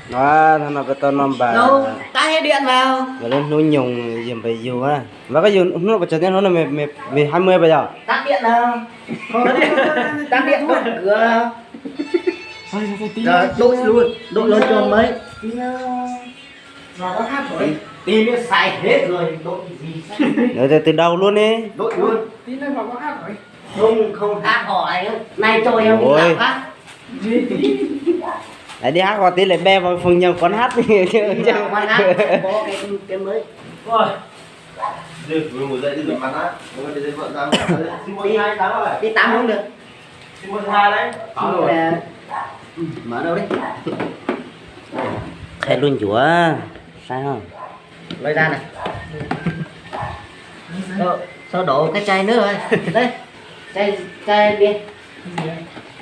Hnub no peb tau noj npas, npas lub hnub nyoog yawg Npais Yug. Npais, koj yug hnub no puas tsawg thiab? Hnub no mười hai mươi pas yog? Lawv tias twb đau luôn ne. Ui. Lawv đi hát hò tí lawm, ba vào phần nhạc quán hát. Đi tám cũng được. Mở đâu đi. Khai luôn chuột. Saib không? Lôi ra này. Sao, sao đổ cái chai nước rồi? Đây. Chai, chai bia.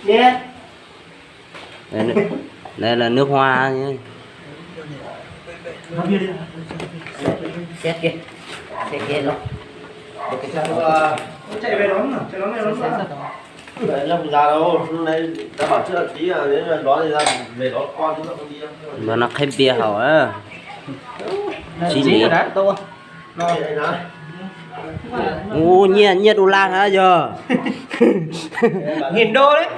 Bia. Đây, đây là nước hoa nhé. Xe kia. Xe kia luôn. Chạy về đón, chạy đón, chạy đón. Không già đâu, hôm nay tao bảo trước là tí, à, nếu mà đón thì ra về đón con chứ không đi đâu. Mà nó khép bia hậu á. Chín đi. Ui, nyiaj, nyiaj đô la hả giờ? Nghìn đô đấy.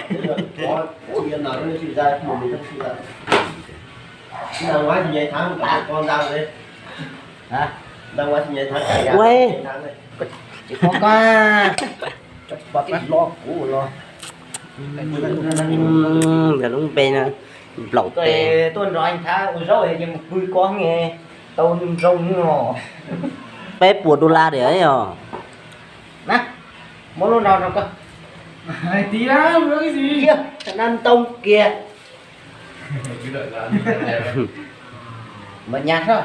Hả? Ui. Chỉ có có. Cho bác lo cũ lo. Ntawm lub npe no, Nplaum Tes. Tuaj nrog Thab ua zaub ces mus pw ko nge, tau zoo no. Peb puas đô la diam os? Na, muab lub no rau koj. Hais tias lawm, xav nab ntoo kiag. Npam nyas soj.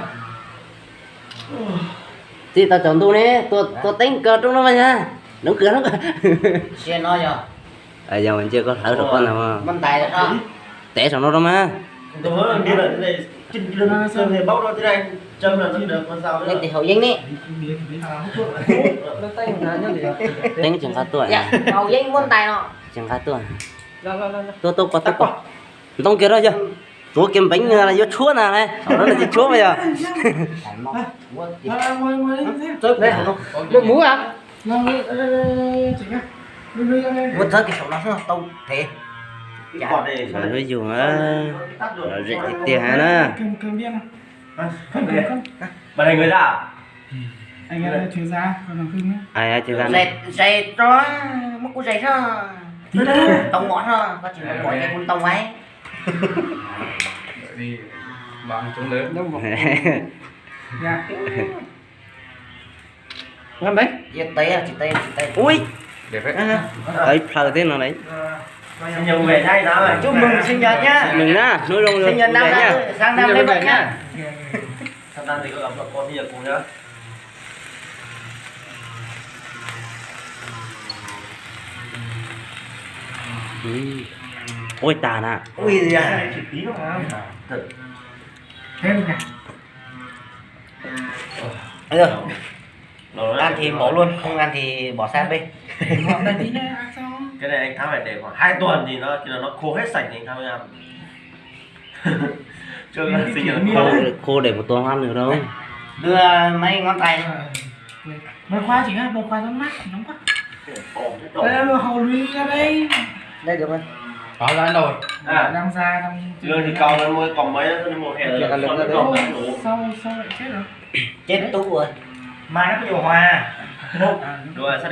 Txij tau tsaus ntuj ne, tua teeb kawg rau no mas nyas. Nov kawg no. Sia no yog. Yog ntshe koj hlawv rau koj ntag. Tev saum no rau mas. Leej twg haus yeeb ne? Teeb tsis nqa tuaj. Haus yeeb muab ntais no. Tsis nqa tuaj. Tuaj tuaj koj tuaj koj. Ntoo kiag rau yog. Tuav kiag npeev yuav tshuab na, saum no tsis tshuab mas yog. Muab txhawb kiag saum no tau thev. Lub yug lom zem tiag tiag na. Zais rau, muab kuv zais soj. Ntoo mom soj, koj tsis ntoo mom ces kuv ntoo ai. Ua, tsis teb, tsis teb. Ib plhaw thiab no lauj. Chúc mừng sinh nhật nhá. Mừng na, hnub zoo, sinh nhật năm nay, sang năm lên bảy nhá. Ui, tag na. Ui, ăn thì bỏ luôn, không ăn thì bỏ sang bên. Cái này anh Thắng phải để khoảng hai tuần thì nó, khi nào nó khô hết sạch thì anh Thắng mới ăn. Khô, khô để một tuần không ăn được đâu. Đưa mấy ngón tay. Mở khóa chị nhá, mở khóa nó mát, nóng quá. Đây, hầu lưới ra đây. Đây được rồi. Có ra rồi. Đang ra, đang. Lương thì cậu nó mua còn mấy, nó mua hè rồi. Sao, sao lại chết rồi? Chết tủ rồi. Mà nó có điều hòa. Đúng rồi, sao